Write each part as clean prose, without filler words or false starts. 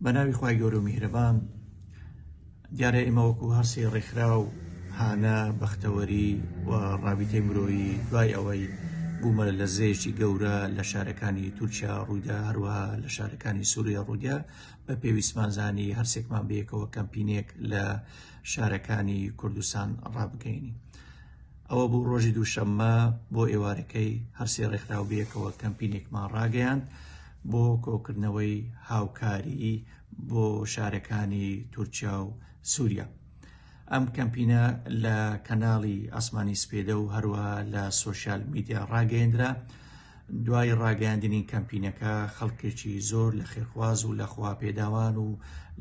بە ناوی خوای گەورە و میهرەبان. دیارە ئێمە وەکو هەرسێ ڕێکخراو هانا، بەختەوەری و ڕابیتەی مرۆیی دوای ئەوەی بوومە لەرزەیەکی گەورە لە شارەکانی تورکیا ڕوویدا، هەروەها لە شارەکانی سووریا ڕوویدا، بە پێویستمان زانی هەرسێکمان بەیەکەوە کەمپینێک لە شارەکانی کوردستان ڕابگەینین. ئەوە بوو ڕۆژی دووشەممە بۆ ئێوارەکەی هەرسێ ڕێکخراو بەیەکەوە کەمپینێکمان ڕاگەیاند بۆ کۆکردنەوەی هاوکاریی بۆ شارەکانی تورکیا و سووریا. ئەم کەمپینە لە کەناڵی ئاسمانی سپێدە و هەروەها لە سۆشیال میدیا ڕاگەیەندرا. دوای ڕاگەیاندنی کەمپینەکە خەڵکێکی زۆر لە خێرخواز و لە خواپێداوان و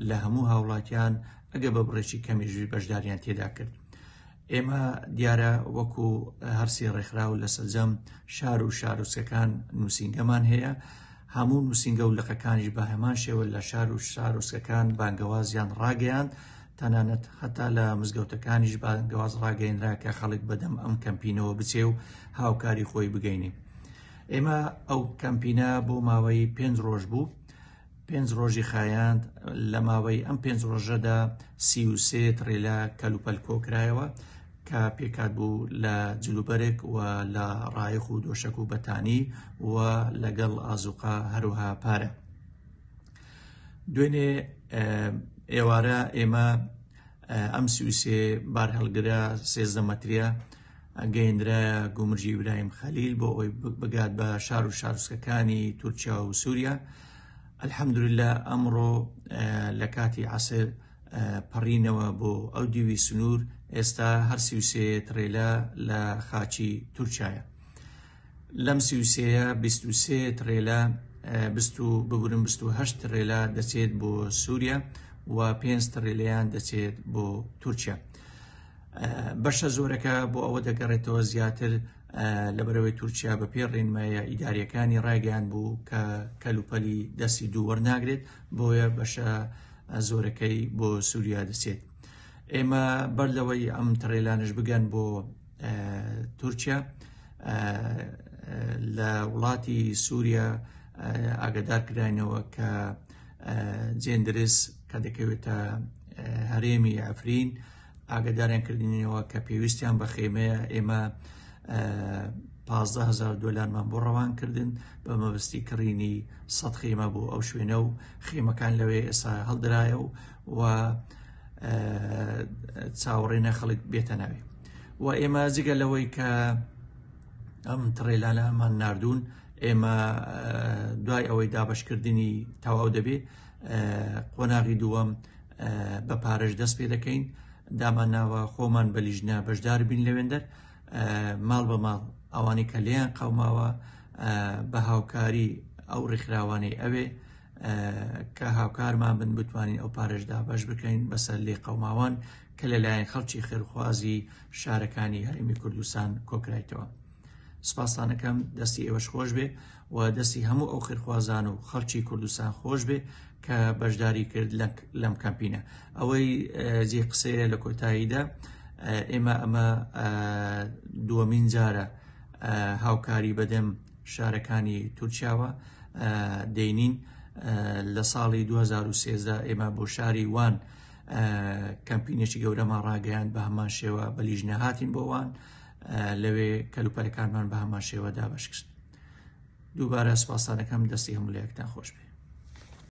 لە هەموو هاوڵاتیان ئەگە بە بڕێکی کەمیش بەشداریان تێدا کرد. ئێمە دیارە وەکو هەرسی ڕێکخراو لە سەرجەم شار و شارۆچکەکان نووسینگەمان هەیە، هەموو نووسینگە و لقەکانیش بە هەمان شێوە لە شار و شارۆچکەکان بانگەوازیان ڕاگەیاند، تەنانەت هەتا لە مزگەوتەکانیش بانگەواز ڕاگەیەنرا کە خەڵک بەدەم ئەم کەمپینەوە بچێ و هاوکاری خۆی بگەینێ. ئێمە ئەو کەمپینە بۆ ماوەی پێنج ڕۆژ بوو، پێنج ڕۆژی خایاند، لە ماوەی ئەم پێنج ڕۆژەدا 33 تڕێلە کەلوپەل کۆکرایەوە کە پێکات بوو لە جلوبەرگ و لە ڕایخ و دۆشەک و بەتانی و لەگەڵ ئازوقە هەروها پارە. دوێنێ ئێوارە ئێمە ئەم 33 بارهەڵگرە 13 مەتریە گەیەندرایە گومرگی ئیبراهیم خەلیل بۆ ئەوەی بگات بە شار و شارۆچکەکانی تورکیا و سووریا. الحەمدللە ئەمڕۆ لە کاتی عەسر پەڕینەوە بۆ ئەو دیوی سنوور، ئێستا هەر 33 ترێلە لە خاکی تورکیایە. لەم 33ە 23 ترێلە بیست و ببورن 28 ترێلە دەچێت بۆ سووریا و 5 ترێلەیان دەچێت بۆ تورکیا. بەشە زۆرەکە بۆ ئەوە دەگەڕێتەوە زیاتر لەبەرەوەی تورکیا بە پێی ڕێنمایە ئیداریەکانی ڕایگەیان بوو کە کەلوپەلی دەستی دوو وەرناگرێت، بۆیە بەشە زۆرەکەی بۆ سووریا دەچێت. ئێمە بەر لەوەی ئەم تڕێلانش بگەن بۆ تورکیا لە وڵاتی سووریا ئاگدار کراینەوە کە جێندرس کە دەکەوێتە هەرێمی عفرین ئاگاداریان کردینەوە کە پێویستیان بە خێمەیە. ئێمە 15,000 دۆلارمان بۆ ڕەوان کردن بە مەبەستی کڕینی 100 خێمە بۆ ئەو شوێنە و خێمەکان لەوێ ئێستا هەڵدرایە و و چاوەڕێنە خەڵک بێتە ناوێ. و ئێمە جگە لەوەی کە ئەم تڕێلانەمان ناردوون، ئێمە دوای ئەوەی دابەشکردنی تەواو دەبێ قۆناغی دووەم بە پارەش دەست پێ دەکەین. دامان ناوە خۆمان بە لیژنە بەشدار بین لەوێندەر ماڵ بە ماڵ ئەوانەی کە لێیان قەوماوە بە هاوکاری ئەو ڕێکخراوانەی ئەوێ کە هاوکارمان بن بتوانین ئەو پارەش دابەش بکەین بەسەر لێ قەوماوان کە لەلایەن خەڵکی خێرخوازی شارەکانی هەرێمی کوردستان کۆکرایتەوە. سپاستانەکەم، دەستی ئێوەش خۆش بێ و دەستی هەموو ئەو خێرخوازان و خەڵکی کوردستان خۆش بێ کە بەشداری کرد لەم کەمپینە. ئەوەی جێ قسەیە لە کۆتاییدا، ئێمە ئەمە دووەمین جارە هاوکاری بەدەم شارەکانی تورکیاوە دەینین. لە ساڵی 2013 ئێمە بۆ شاری وان کەمپینێکی گەورەمان ڕاگەیاند، بە هەمان شێوە بە لیژنە هاتین بۆ وان، لەوێ کەلوپەلەکانمان بە هەمان شێوە دابەش کرد. دووبارە سوپاستانەکەم، دەستی هەموو لایەکتان خۆش بێ.